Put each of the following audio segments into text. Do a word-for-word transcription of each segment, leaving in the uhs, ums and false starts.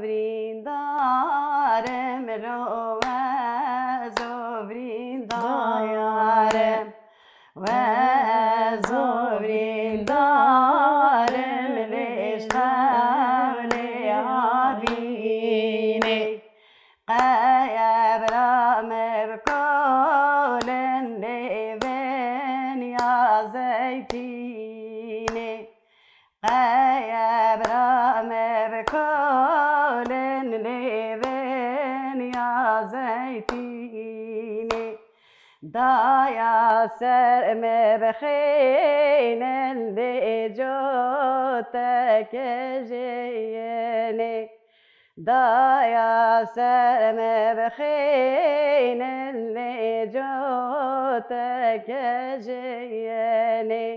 Birîndarim lo ez o birîndarim. Wez o birîndarim lê ji qewlê havînê. Qeye bira me bi kolin lêvên ya zeytînê. Qeye bira me bi kolin lêvên ya zeytînê. Daya ser me bi xênin lê coteke jêyênê. Daya ser me bi xênin lê coteke jêyênê.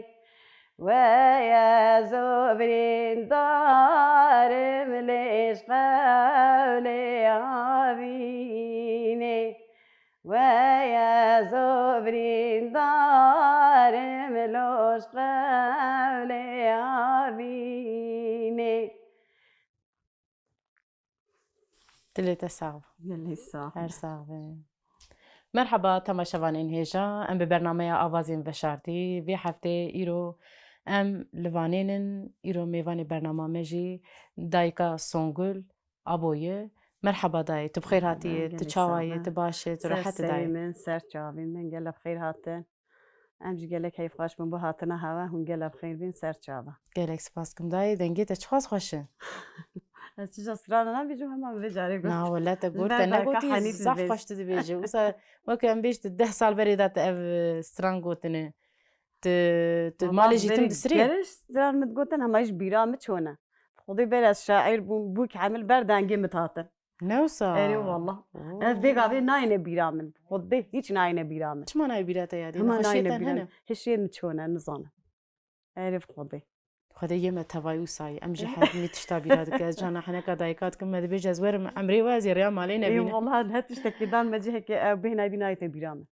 Weye zo birîndarim lê ji qewlê havînê. Weye zo birîndarim lo ji qewlê havînê. Dilê te sax be. Gelê sax be. Her sax be. Merheba temaşevanên hêja, em bi bernameya Avazên Veşartî vê heftê îro em li Wanê nin, îro mêvanê bernama me jî dayika Songul Abo ye. Merheba dayê, tu bi xêr hatiyê, tu çawa yî, tu baş î, tu rehet î dayê? Ser serê min, ser çavên min, gelek bi xêr hatin. Em jî gelek heyfxweş bûn bo hatina hewe, hûn gelek bi xêr bîn, ser çava. Gelek spas dikim dayê, dengê te çiqas xweş e. Ez çi ca strana nabêjim, hema min vê carê got. Na wele te got, te negotî, zaf xweş tu dibêjî. Wisa weke em bêj tu deh sal berê de te ev, e, stran gotine. Tu, tu malê jî tim disirê. Gelek stran min digotin, hema ji bîra min çûne. Xwedê ber ez şaîr bûm, bûk hemil ber dengê min hatin. Ne wisa? Erê wallah. Oo. Ez vê gavê nayêne bîra min. Xwedê hîç nayêne bîra min. Çima nayê bîra te yadî? Hema nayêne bîra min. Hişê min çûne, nizanim. Erê bi Xwedê. Xwedê yê me tevayî wisa yî. Em jî her timî tişta bîra dike. Ez cana heneka dayika dikim, me dibêje ez werim, emrê we ez ê rêya malê nebînim. Ê wallah, her tiştekî dan me cihekê ew bêhna bî nayête bîra min.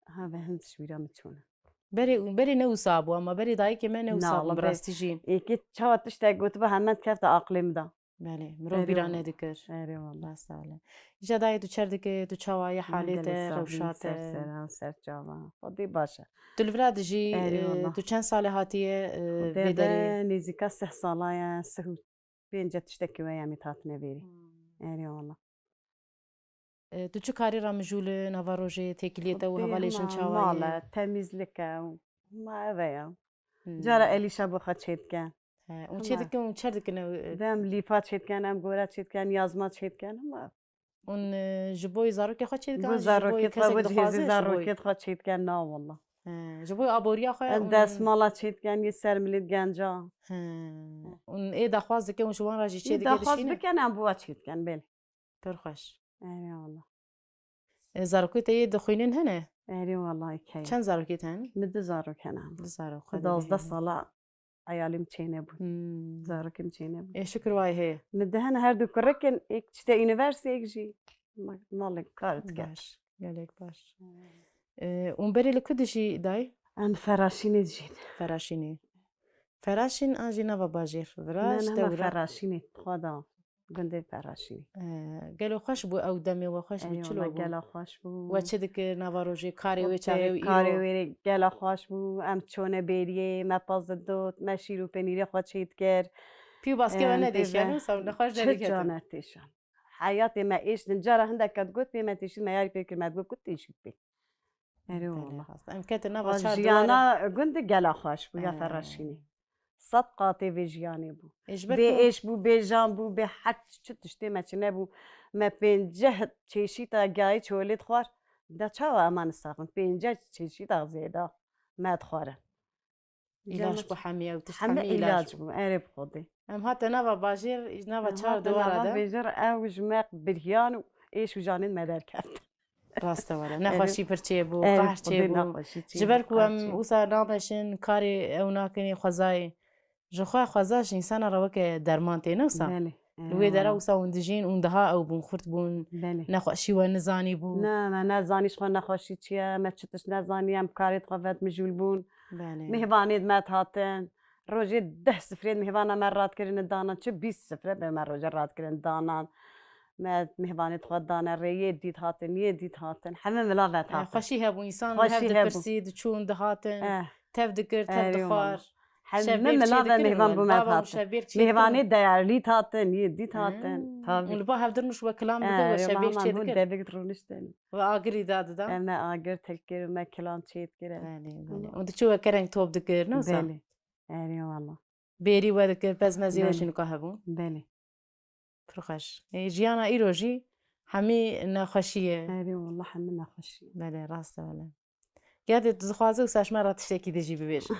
Ha, ve hin tişt bîra min çûne. Berê, berê ne wisa bû, ama berê dayikê me ne wisa bû, bi rastî jî. Êkê çawa tiştek gotiba hemen dikefte aqilê min de. Belê, mirov bîra nedikir. Erê wallah. Rast e wele. Îja dayê tu çer dike, tu çawa ye, halê te, rewşa te? Ser sera, ser çava. Xwedê baş e. Tu li vira dijî, e, tu çend sal e hatiye, e, vê derê? Nêzîka sih sala ye, sih û pênc tiştekî wê em ê hatine vêrê. Hmm. Erê wallah. E, tu çi karî re mijûl e, nava rojê, têkiliyê te û hevalê jin çawa ye? Mal e, temîzlik e, ma ev e ya. Hmm. Cara elîşa bo xwe çêdike. He, û çêdikin û çer dikin ew, e? Dem lîfa çêdikin, em gora çêdikin, yazma çêdikin, hema. Hûn, e, ji bo zarokê xwe çêdikin, ji bo zarokê xwe, ji bo zarokê xwe çêdikin, na wallah. He, ji bo aboriya xwe. Em desmala çêdikin, yê ser milê genca. He. Hûn ê daxwaz dikin û ji wan re jî çêdikin, dişînin? Daxwaz bikin, em bo we çêdikin, belê. Pir xweş. Erê wallah. E, zarokê te yê dixwînin hene? Erê wallah, heye. Çend zarokê te hene? Min du zarok hene. Du zarok, Xwedê bihêle. Duwazdeh sala eyalê min çênebûn. Hmm. Zarokê min çênebûn. Ê, şikir wayê heye. Min du hene, her du kurik in, êk çite unîversîte, êk jî ma-, malê kar dike. Baş, gelek baş. Hmm. E, û berê li ku dijî dayê? Em Feraşînê dijîn. Feraşînê. Feraşîn an jî nava bajêr? Vira ji te wira. Feraşînê, xwe da. Gundê Feraşînê. Ee, gelo xweş bû ew demê we, xweş bû, çilo bû? Gela xweş bû. We çi dikir nava rojê, karê wê çaxê û îro? Karê wê gela xweş bû, em çûne bêriyê, me pez didot, me şîr û penîrê xwe çêdikir. Pî û baskê we nedêşiyan, wisa nexweş nedikir? Çi ca netêşan. Heyatê me êştin, cara hindek ket got pê me têşî, me yarî pê kir, me digot ku têşî pê. Erê wala. Em ketin nava çar dîwara. Jiyana gund gela xweş bû ya Feraşînê. Sed qatê vê jiyanê bû. Bê êş bû, bê jan bû, bê her çi tiştê me çi nebû. Me pênceh çeşîta gayî çolê dixwar. De çawa eman saxin? Pênceh çeşîta zêda me dixwarin. Îlaç bû hemî ew tişt, hemî îlaç bû. Erê bi Xwedê. Em hate nava bajêr, nava çar dîwara de. Bêjir ew ji me biriyan û êş û janên me derkeft. Rast e wele. Nexweşî pir çêbû, qehr çêbû. Ji ber ku em wisa nameşin, karê ew nakin, xwezayê. Ji xwe xweza ji însana re weke derman tê, ne wisa? Belê. Li wê dera wisa hûn dijîn, hûn daha ew bûn, xurt bûn. Belê. Nexweşî we nizanî bû. Ne, me nezanî ji xwe nexweşî çi ye, me çi tişt nezanî, em karê xwe vedimijûl bûn. Belê. Mêvanê me dihatin. Rojê deh sifrê mêvana me radikirin danan, çi bîst sifre be me rojê radikirin danan. Me mêvanê xwe dane rê, yê dît hatin, yê dît hatin. Heme milavet hatin. Xweşî hebû, însan hev dipirsî, diçûn, dihatin, tev dikir, tev dixwar. Heme milave mêvan bû me hatin. Mêvanê değerlî hatin, yê dît hatin. Tabii. Û li ba hevdirmiş we kilam dike, we şevbêr çê dikir. Devik rûniştin. We agirî dadida. Em me agir tilkir, me kilam çê dikir. Belê, belê. Û diçû we kereng top dikir, ne wisa? Belê. Erê wala. Bêrî we dikir, pezmezî we jî nika hebûn. Belê. Pir xweş. Ê, jiyana îro jî hemî nexweşî ye. Erê wala hemî nexweşî ye. Belê, rast e wele. Ya dê tu dixwaze wisa ji me re tiştekî dijî bibêje.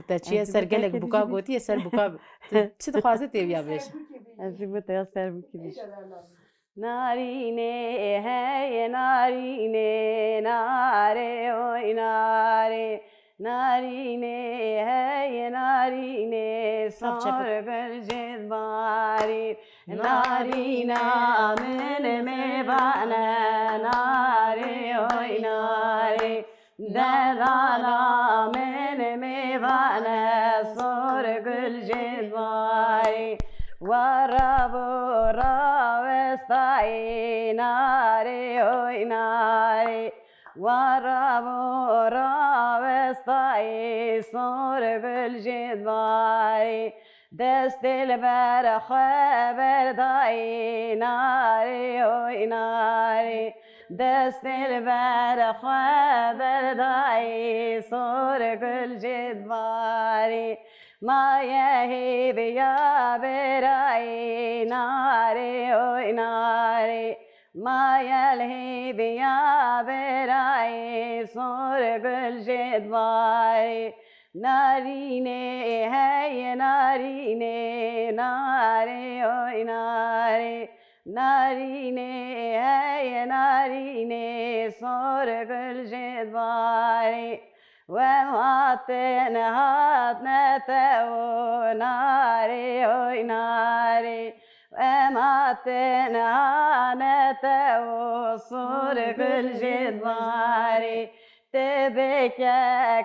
Te çiye ser gelek buka gotiye, ser buka bi-, tu çi dixwaze tê wiya bêje. Ez jî bo te ya ser bikî bêjim. Narînê hey narînê, narê oy narê. Narînê hey narînê, sor gul jê dibarî. Narîna min mêvane, narê oy narê. Delala min mêvane, sor gul jê dibarî. Wara bo rawestayî, narê oy narê. Wara bo rawestayî, sor gul jê dibarî. Destê li ber xwe berdayî, narê oy narê. Destê li ber xwe berdayî, sor gul jê dibarî. Maye hêviya berayî, narê oy narê. Maye li hêviya berayî, sor gul jê dibarî. Narînê hey narînê, narê oy narê. Narînê hey narînê, sor gul jê dibarî. Wem hatin hatne te û narê oy narê. Wem hatin hane te û sor gul jê dibarî. Tê bike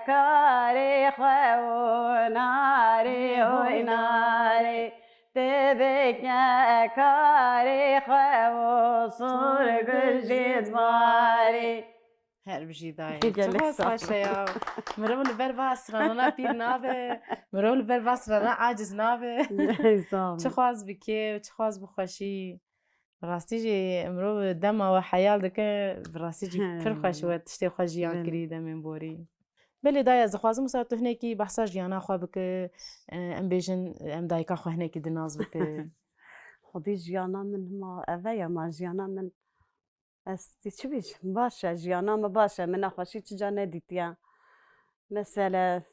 karê xwe û narê oy narê. Tê bike karê xwe û sor gul jê dibarî. Her bijî dayê. Gelek sağ ol. Çiqas xweş e ya. Mirov li ber va stranana pîr nabe. Mirov li ber va stranana aciz nabe. Sağ ol. Çiqas bi kêf, çiqas bi xweşî. Rastî jî mirov dema we heyal dike, bi rastî jî pir xweş we tiştê xwe jiyan kirî demên borî. Belê dayê, ez dixwazim wisa tu hinekî behsa jiyana xwe bike, e, em bêjin, em dayika xwe hinekî di nas bike. Xwedî jiyana min hima ev e ya, ma jiyana min, ez dê çi bêjim, baş e, jiyana min baş e, min nexweşî çi ca nedîtiye. Mesele,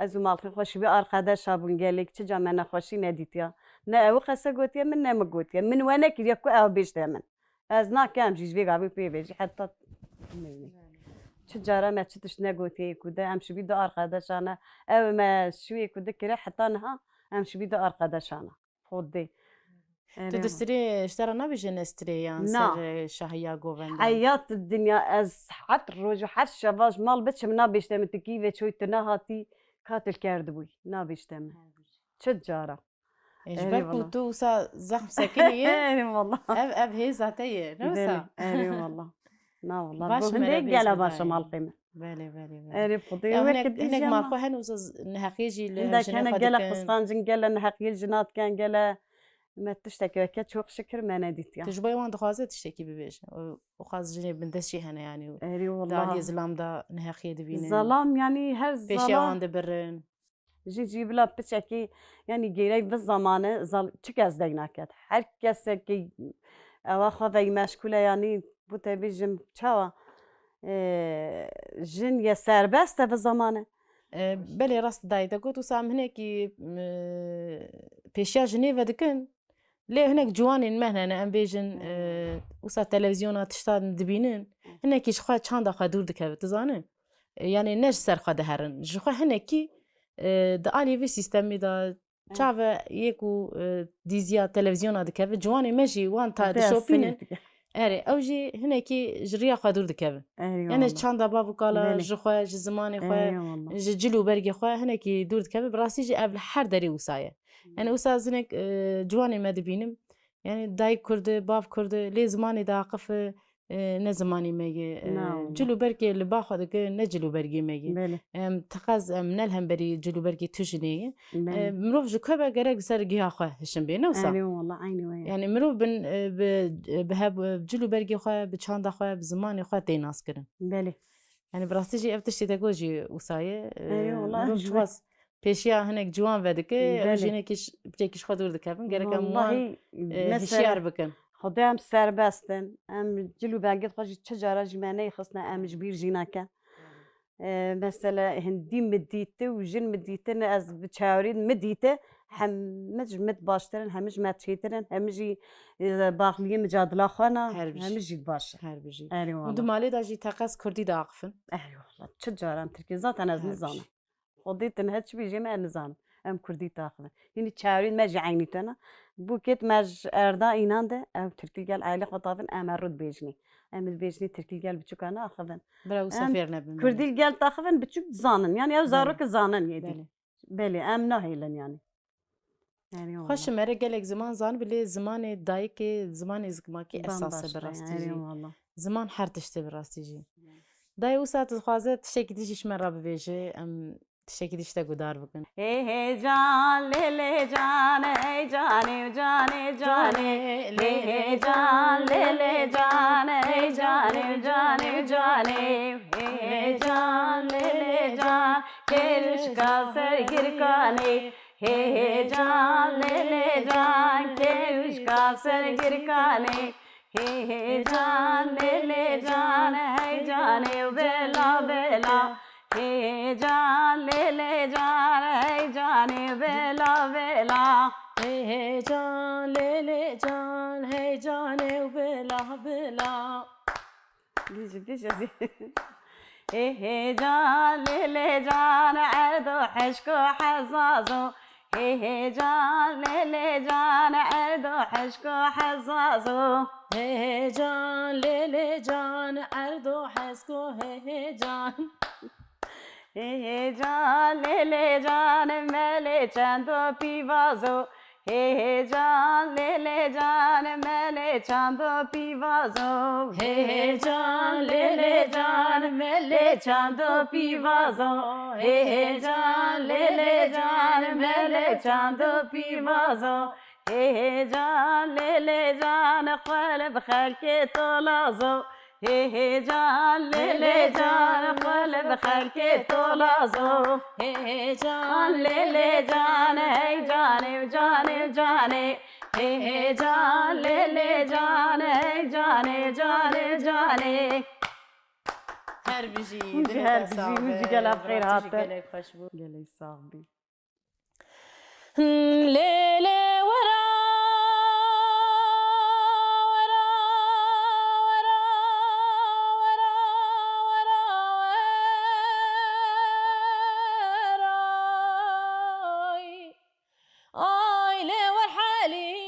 ez û malxê xwe şibî arqedeşa bûn gelek, çi ca me nexweşî nedîtiya. Ne ew qese gotiye min, ne min gotiye. Min we nekiriye ku ew bêjte min. Ez nakem jî ji vê gavê pê bêjî heta çi cara me çi tişt negotiye ku de em şibî du arqedeşa ne. Ew me şûyê ku dikire heta niha em şibî du arqedeşa ne. Xwedê. Tu di sirê ji te re nabêje nestirê yan ser, e, şahiya govenda? Heyat dinya ez heft roj û heft şeva ji mal biçim nabêjte min tu kî ve çoy tu nehatî katil kerdibûy. Nabêjte min. Çi cara. E, ji ber ku tu wisa zexm sekinî ye, ev, ev hêza te ye, ne wisa? Erê wala. Na wala. Baş, bu hindê gela baş e malxê min. Belê, belê, belê. Erê, Xwedê ya hinek, hinek malxwe hene wisa neheqiyê jî li hene gelek qisqancin, gele neheqiyê jina diken, gele me tiştekî weke çok şikir me nedîtiya. Tu ji bo wan dixwaze tiştekî bibêje. Û xwaz jinê bindest jî hene yanî. Erê wala. Di aliyê zilam de neheqiyê dibînin. Zilam yanî her zilam. Pêşiya wan dibirin. Jin jî bila piçekî, yanî gêrey vi zamane zal-, çi kes dey naket. Her kesekî ewa xwe vey meşgûl e, yanî bu te bêjim çawa, e, jin ye serbest e vi zamane. E, belê rast dayê te got, wisa em hinekî, e, pêşiya jinê ve dikin. Lê hinek ciwanên me hene, em bêjin, e, wisa televîzyona tiştan dibînin. Hinekî ji xwe çanda xwe dûr dikeve, tu zanî? E, yanî ne ji ser xwe diherin. Ji xwe hinekî, e, di alî vê sîstemê de çav e yê ku, e, dîziya televîzyona dikeve, ciwanê me jî wan ta dişopînin. Erê, ew jî hinekî ji riya xwe dûr dikevin. Erê, yani wala. Çanda bav û kala, belê, ji xwe, ji zimanê xwe, erê, wala, ji cil û bergê xwe hinekî dûr dikevin. Bi rastî jî ev li her derê wisa ye. Yani wisa ez hinek, e, ciwanê me dibînim. Yani dayik Kurd e, bav Kurd e, lê zimanê diaqife, e, ne zimanê me ye. E, na, wala. Cil û bergê li ba xwe dike, ne cil û bergê me ye. Belê. Em, teqez em ne li hemberî cil û bergê tu jinê ye. Belê. E, mirov ji ku be gerek li ser giha xwe hişin bê, ne wisa? Erê, wala, eynî wê ye. Yani mirov bin, e, bi, bi hev, bi cil û bergê xwe, bi çanda xwe, bi zimanê xwe tê naskirin. Belê. Yani bi rastî jî ev tiştê te got jî wisa ye. E, erê, wala, mirov ji we. Çiwas pêşiya hinek ciwan vedike, ew, belê, jî hinekî ş-, piçekî ji xwe dûr dikevin. Gerek em wan, wallahî, e, mesela, hişyar bikin. Xwedê em serbest in. Em cil û bergê xwe jî çi cara jî me neyxistine, em ji bîr jî nekin. E, mesela hindî mi dîti û jin mi dîtin, ez bi çayorî mi dîti, hemî ji mi baştir in, hemî ji me çêtir in, hemî jî, e, baxliyê micadila xwe ne, her bijî, hemî jî baş in. Her bijî. Erê, wala. Û di malê de jî teqez kurdî diaqifin. Erê, wala. Çi cara em tirkî zaten ez, her bijî, nizanim. Xwedê tu niha çi bêjê me, ez nizanim. Em kurdî taxivin. Hînî çayorî me jî eynî tune. Bûkêt me ji erda înan de, ew tirkî gel ailê xwe taxivin, em her rû dibêjinî. Em dibêjinî tirkî gel biçûka naxivin. Bira wisa fêr nebin. Em kurdî gel taxivin, biçûk dizanin. Yani ew, belê, zarok zanin yêdî. Belê. Belê, em nahêlin yani. Erê, wala. Xweş e, mere gelek ziman zanibî, lê zimanê dayikê, zimanê zikmakî esas e, bambaşka, bi rastî jî. Erê, wala. Ziman her tişt e bi rastî jî. Dayê wisa tu dixwaze tiştekî dî jî ji me re bibêje, em tiştekî dî ji te guhdar bikin. Hê hê can, lê lê can, hey canê û canê canê. Lê hê can, lê lê can, hey canê û canê canê. Hê hê can, lê lê can, kêlişka ser girkanê. Hê hê can, lê lê can, kêlişka ser girkanê. Hê hê can, lê lê can, hey canê û bela bela. Hê hê can, lê lê can, hey canê û bela bela. Hê hê can, lê lê can, hey canê û bela bela. Bêje, bêje. Hê hê can, lê lê can, erdo heşko hezazo. Hê hê can, lê lê can, erdo heşko hezazo. Hê hê can, lê lê can, erdo heşko hê hê can. Hê hê can, lê lê can, melê çendo pîvazo. Hê hê can, lê lê can, melê çando pîvazo. Hê hê can, lê lê can, melê çando pîvazo. Hê hê can, lê lê can, melê çando pîvazo. Hê hê can, lê lê can, xwe li bi xelkê tolazo. Hê hê can, lê lê can, xwe li bi xelkê tolazo. Hê hê can, lê lê can, hey canê û canê û canê. Hê hê can, lê lê can, hey canê, canê, canê. Her bijî, hûn jî dilê her te bijî, sax hûn jî be. Gelek xêr hatin. Gelek xweş bû. Gelek sax bî. Lê lê wera, wera, wera, wera, wera, wera. Ay lê wer Helîmê.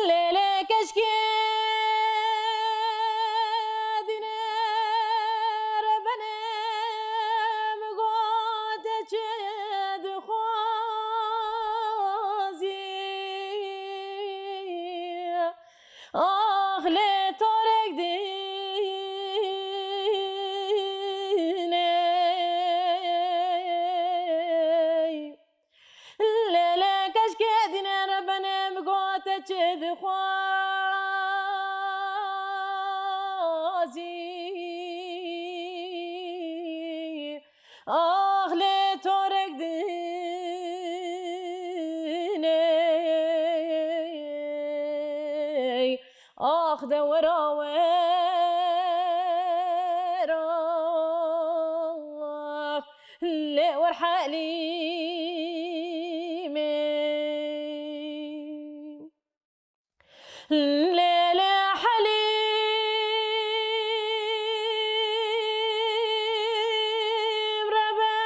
Lê lê keşkê dîne rebenê min got, çi dixwazî? Ax lê torek dîne. Lê lê keşkê dîne rebenê min got, te çi dixwazî? Ax lê torek dîne. Ax de wera wera, lê wer Helîmê. Lê lê Helîm rebe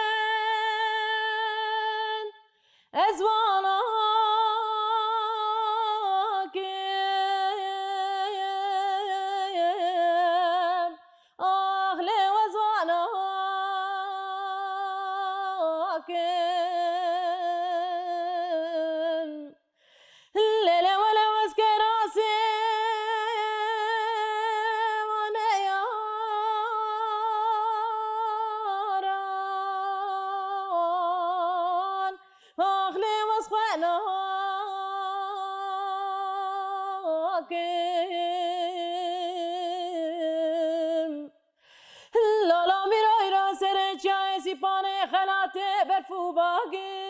Lala mîrayra serê çiyayê Sîpanê xelatê berf û bagirê.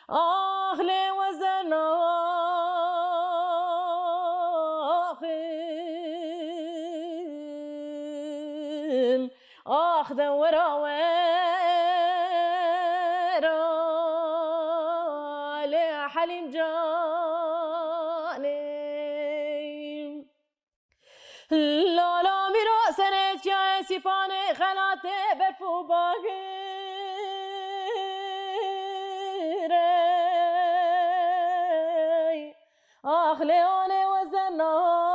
Ax lê we zernaxim, ax de wera wera lê Helîm canê. Lala mîra serê çiyayê Sîpanê xelatê berf û bagirê. Ax lê anê we zernaxim,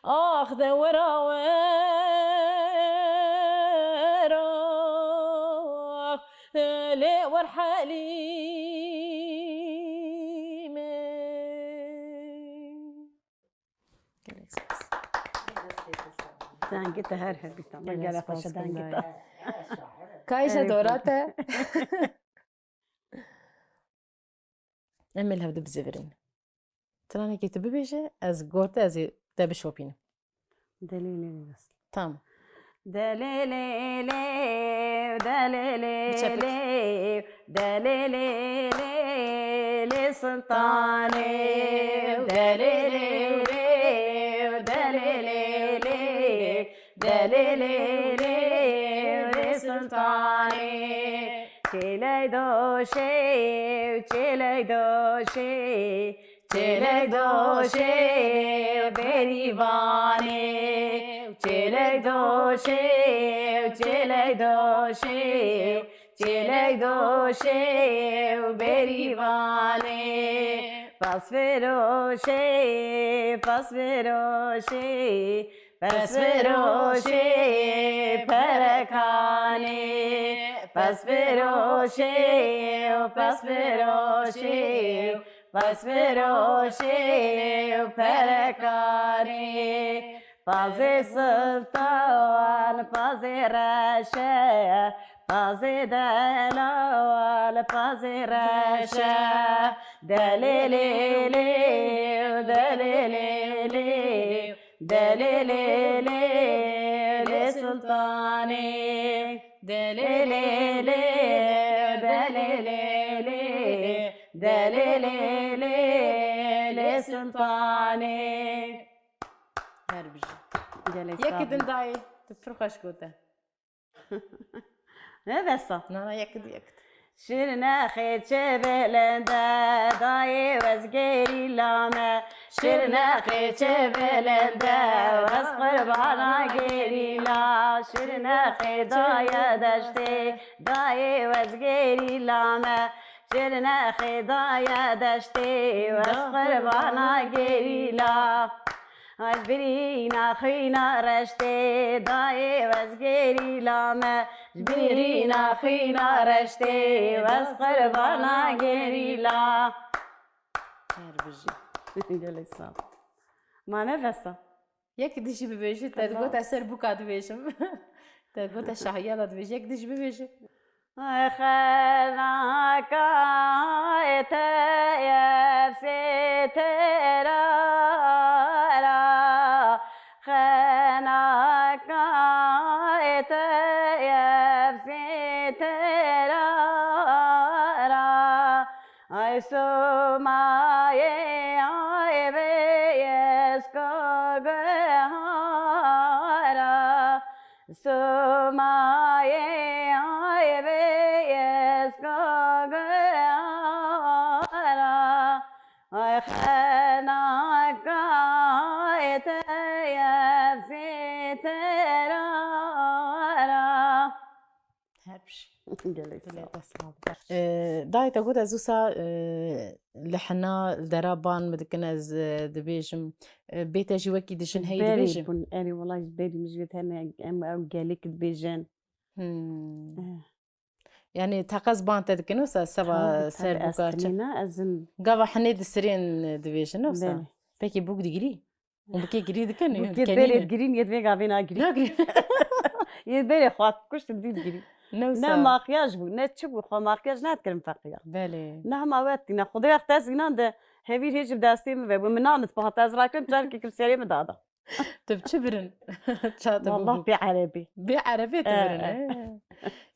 ax de wera wera lê wer Helîmê. Gelek spas. Dengê te her hebî tam. Gelek Gelek spas xweş e dengê te. Kayşe dora te. Em ê li hev dibizêvirin. Tiranekê tu bibêje, ez gorte ez ê te bişopînim. Delê lê lê bes. Tamam. Delê lê lê, delê lê lê, delê lê lê, lê sultanê. Delê lê lê, delê lê lê, delê lê lê, lê sultanê. Çêlek doşê, çêlek doşê, çêlek doşê berîvanê. Çêlek doşê, çêlek doşê, çêlek doşê berîvanê. Pasfiroşê, pasfiroşê, Pesfiroşê perekanê, pesfiroşê, pesfiroşê, pesfiroşê perekanê. Pazê sultan, pazê reşe, pazê delal, pazê reşe. Delê lê lê, delê lê lê. Delê lê lê, lê sultanê. Delê lê lê, delê lê lê. Delê lê lê, lê sultanê. Her bijî. Gelek sağ ol. Yekî din dayê, tu pir xweş gote. Ne besa? Na, na, yek di, yek di. Şirnexê çi bilind e, dayê wez gerîla me. Şirnexê çi bilind e, wez qurbana gerîla. Şirnexê dayê deştê, dayê wez gerîla me. Şirnexê dayê deştê, wez qurbana gerîla. Ji birîna xîna reştê, dayê wez gerîla me. Ji birîna xîna reştê, wez qurbana gerîla. Her bijî. Gelek sağ ol. Ma ne besa? Yek dijî bibêje, te digot ez ser bûka dibêjim. Te digot ez şahiya da dibêje, yek dijî bibêje. Xenaka te yefsê tera ra, xenaka te yefsê tera ra. Ay somayê ay bê yesko guhara. Somayê ay bê yesko guhara. Ay xenaka ê te yefsê tera ra. Her bijî. Gelek sağ ol. Ee, dayê te got ez wisa, e, li hina li dera ban min dikin ez, e, dibêjim. E, bê te jî wekî dijin hey dibêjim. Bûn, erê wela ji berî min ji vê tene em ew gelek dibêjin. Hmm. Eh. Yani teqez ban te dikin wisa seba ser bûka çi? Gava hinê di sirên dibêjin wisa. Belê. Peki bûk digirî? Û bi kê girî dikin? Bi kê berê digirîn, yê vê gavê nagirî. Nagirî. Yê berê xwe kuşt dî digirî. Ne wisa. Ne makyaj bû, ne çi bû, xwe makyaj nedikirin feqîya. Belê. Ne hema wet tîne. Xwedê wexte ez înan de hevîr hêj bi destê min ve bû. Min nanit pahat ez rakim, carkê kim serê min dada. Tu bi çi birin? Ça tu Wallah bû? Bê erebî. Bê erebê tu birin,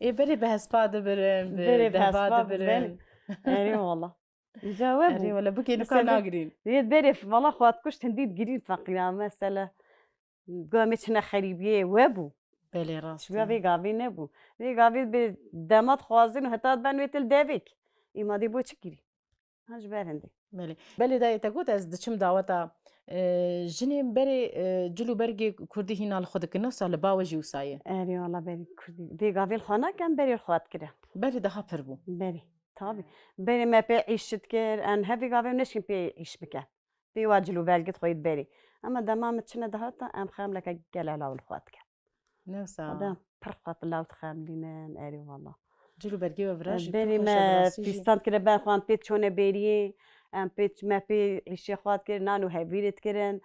Ee. Ê, berê bi hespa dibirin, bi Berê bi dehva hespa dibirin. Belê. Erê wallah. Îca we bû. Erê wele, bikê nika Mesela, nagirîn. Yê berê f-, valla xwe dikuşt hindî digirîn feqîra. Mesela, go em ê çine xerîbiyê we bû. Belê, rast Şiya e. Vê gavê nebû. Vê gavê bi dema dixwazin û heta diben wê til devêk. Îma dê bo çi girî? Ha, ji ber hindê. Belê. Belê dayê te got, ez diçim daweta, e, jinê berê, e, cil û bergê kurdî hîna li xwe dikin. Wisa li ba we jî wisa ye. Erê, wala berê kurdî. Vê gavê li xwe nakin, berê li xwe dikire. Berê daha pir bû. Berê. Tabii. Berê me pê îş dikir, em hevî gavê neşkin pê îş bikin. Pê wa cil û belgê xwe yê berê. Ama dema min çine dihata, em xemleke gelek law li xwe dikin. Ne wisa. Adam pir xwe law dixemlînin, erê wala. Cil û bergê we virajî pir Berê xweş e, me bi rastî jî. Fîstan dikire ber xwe, em pê çone bêriyê, em pê, me pê îşê xwe dikir, nan û hevîrê dikirin.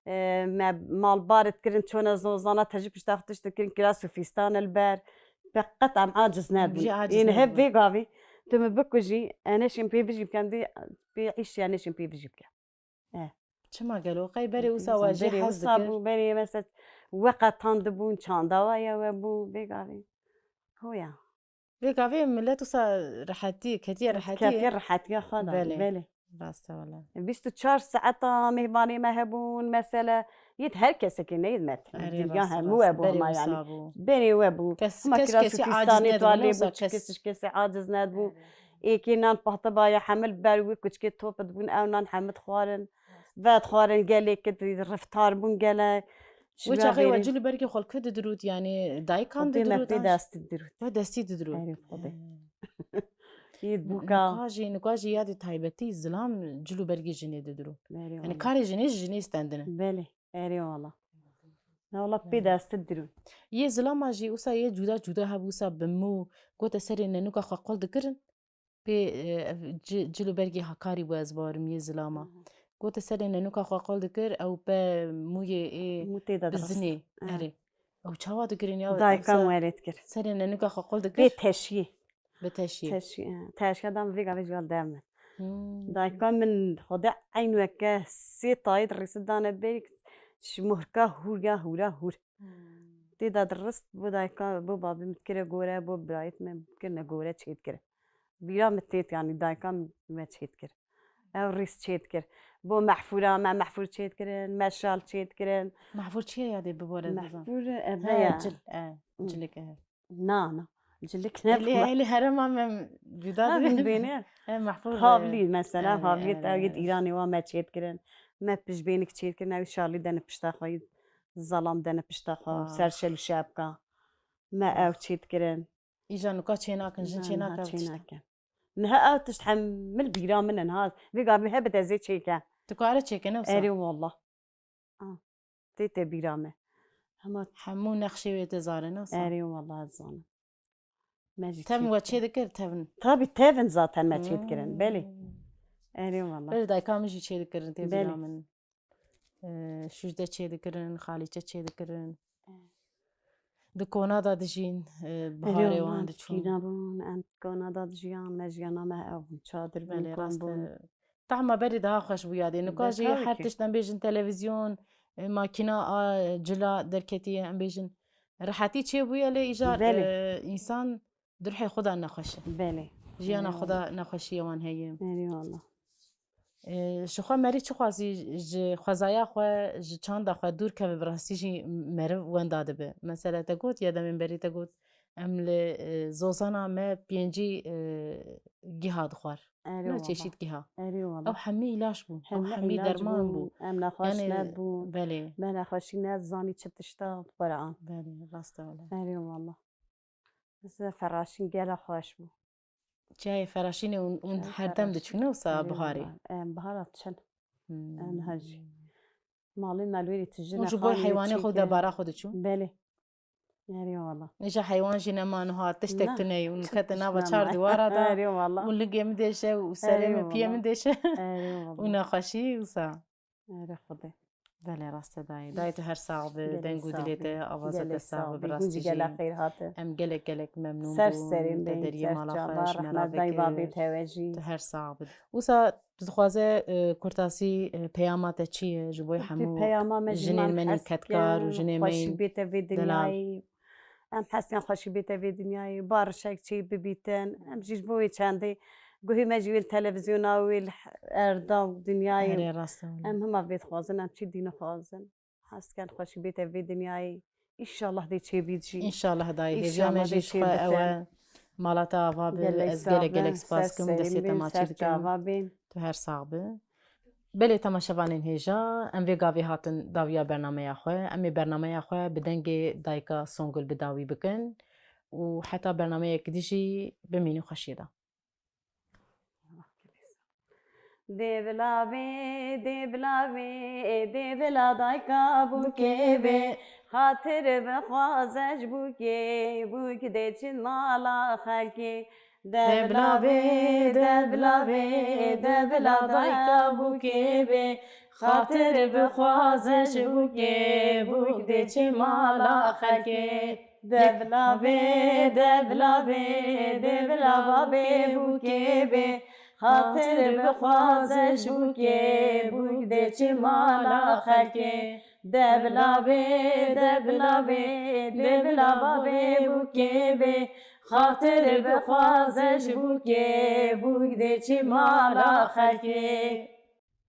E, me malbar dikirin, çone zozana, te jî pişta xwe tişt dikirin, kiras û fîstan li ber. Be qet em aciz nebûn. Jî aciz Ên hev nebûn. Vê gavî, tu min bikujî, enê şin pê vijî bikem, dê pê îşê enê şin pê vijî bikem. E. Çima gelo? Qey berê wisa we jê Berê hez wisa dikir? Bû, berê mesela we qetandibûn, çanda we ya we bû, vê gavê. Hoya. Vê gavê millet wisa rehetî, ketiye rehetî. Ketiye rehetiya xwe da, Belê. Belê. Rast e wele. Bîst û çar saeta mêvanê me hebûn, mesela, yêt her kesekê neyêt me. Erê, Dinya rast e, hemû rast e. we bû Berê hema wisa yani. Bû. Berê we bû. Kes, Hema kes kiras û kesî aciz fîstanê nedibû, tualê wisa bû, kes. Kes, kesê aciz nedibû. Erê. Êkê nan pahtiba ya hemil ber wî kuçkê top dibûn, ew nan hemil dixwarin. Ve dixwarin gelê ki di-, riftar bûn gelek. Wê çaxê we cil û bergê xwe li ku didirût, yanî dayikan Xwedê me didirût, pê an destî didirût. We destî didirût. Erê Xwedê. He. Yê N-, bûka. Nika jî, nika jî yadê taybetî zilam cil û bergê jinê didirû. Erê Yanî wala. Karê jinê ji jinê stendine. Belê, erê wala. Ne wala pê Belê. Destî didirûn. Yê zilama jî wisa yê cuda cuda hebû, wisa bi mû, gote serê nenuka xwe qul dikirin. Pê, e, ev ci-, cil û bergê Hakarî bû, ez bawerim yê zilama. Aha. Gote serê nenuka xwe qol dikir, ew pe mûyê ê Mû tê de bi dirist. Zinê. Aha. Erê. Ew çawa dikirin ya? Dayika Ew se-, werê dikir. Serê nenuka xwe qol dikir. Pê teşiyê. Bi teşiyê. Teşiyê, ha. Teşiya da min vê gavê ji wal dev min. Hmm. Dayika min xwede eyn weke sê tayê dirîsit dane berî ji muhrika hûr ya hûra hûr. Hmm. Tê de dirist bo dayika, bo babê min dikire gore, bo birayêt me kirine gore çê dikir. Bîra min têt, yanî dayika min me çê dikir. Ew rîs çê dikir. Bo mehfûra me mehfûr çê dikirin, me şal çê dikirin. Mehfûr çi ye yadê bibore dizan? Mehfûr, e, He, veya. Cil, e, Hı. Cilik, e. Na, na. Cilik ne Elê, bû? Elê herema me cuda Ha, dibin. Min bêne. E, mehfûr, e. Havlî mesela, Erê, havlî erê, ew yê erê. Îranê wa me çê dikirin. Me pişbênik çê dikirin, ew şalî dene pişta xwe, zalam dene pişta xwe, Ah. ser şel û şepka. Me ew çê dikirin. Îja nuka çê nakin, jin çê Niha nake ew çê tişt. Nakin. Niha ew tişt hemil bîra min in ha. Vê gavê hebe te zê çêke. Tu kare çêke ne wisa? Erê wallah. Ah, tê te bîra me. Hema Hemû nexşê wê te zare ne wisa? Erê wallah ez zanim. Me jî Tevn çê we dikirin. Çê dikir, tevn. Tabii tevn zaten me çê dikirin. Hmm. Belê. Erê wallah. Belê dayika min jî çê dikirin tê Belê. Bîra min. Ee, şûjde çê dikirin, xalîçe çê dikirin. Evet. Di kona de dijîn, e, Erê biharê wan Allah, diçûn. Şîna bûn, em kona de dijiyan, me jiyana me ew bûn, çadir bûn, Belê, kom rast bûn. E. Tahma berî daha xweş bû yadê. Nika jî Beka her wekî. Tişt em bêjin televîzyon, e, makîna a cila derketiye, em bêjin rehetî çêbûye, lê îcar, Belê. E, însan di ruhê xwe de nexweş e. Belê. Jiyana Erê xwe de wallah. Nexweşiye wan heye. Erê wallah. E, ji xwe merî çi xwazî, ji xwezaya xwe, ji çanda xwe dûr keve, bi rastî jî meriv wenda dibe. Mesela te got, ya demên berî te got, em li, e, zozana me pêncî, e, giha dixwar. Erê Ne wallah. Çeşît giha. Erê wallah. Ew hemî îlaç bûn. Ew Hemî hemî îlaç derman bûn, bû. Em nexweş Yanî, nebûn. Belê. Me nexweşî nezanî çi tişta xwe re an. Belê, rast e wele. Erê wallah. Mesela feraşîn gela xweş bû. Çiyayê feraşînê hûn, hûn Çiyayê her dem feraşîn. Diçûne wisa Erê biharê? Wallah. Em, bihara diçin. Hmm. Em her jî. Malê me li wêrê tijine Hûn ji bo xanê heywanê çêke. Xwe debara xwe diçûn? Belê. Erê wala. Îja heywan jî nema niha, tiştek tune ye. Hûn kete nava çar dîwara de. Erê wala. Û lingê min dêşe û serê min, piyê min dêşe. Erê wala. Û nexweşî wisa. Erê Xwedê. Belê, rast e dayê. Dayê, tu her sax bi. Gelek deng û dilê te, awaza te sax bi, bi rastî jî. Em gelek gelek memnûn bûn. Te deriyê mala xwe ji me re vekir. Tu her sax bi. Wisa tu dixwaze, e, kurtasî, e, peyama te çi ye ji bo hemû jinên me yên kedkar û jinê me yên delal? Em hestên xweşî bête vê dinyayê, ba rişek çê bibîtin. Em jî ji bo wê çendê guhê me jî wê li televizyona wê li erda û dinyayê. Erê, rast e. Em hema vê dixwazin, em çi dî nixwazin. Hez dikin xweşî bête vê dinyayê. Înşallah dê çêbît jî. Înşallah dayê, hêviya me jî ji xwe ew e. Mala te ava bi, ez gelek gelek spas kim, destê te maçî dikim. Tu her sax bi. Belê temaşevanên hêja, em vê gavê hatin dawiya bernameya xwe. Em ê bernameya xwe bi dengê dayika Songul bi dawî bikin û heta bernameyek dî jî bimînin xweşiyê de. Dê bila bê, dê bila bê, dê bila dayika bûkê bê. Xatir bixwaze ji bûkê, bûk dê çin mala xelkê. De bila bê, de bila bê, de bila dayika bûkê bê. Xatir bixwaze ji bûkê, bûk dê çi mala xelkê. De bila bê, de bila bê, de bila babê bûkê bê. Xatir bixwaze ji bûkê, bûk dê çi mala xelkê. De bila bê, de bila bê, de bila babê bûkê bê. Xatir bixwaze ji bûkê, bûk dê çi mala xelkê.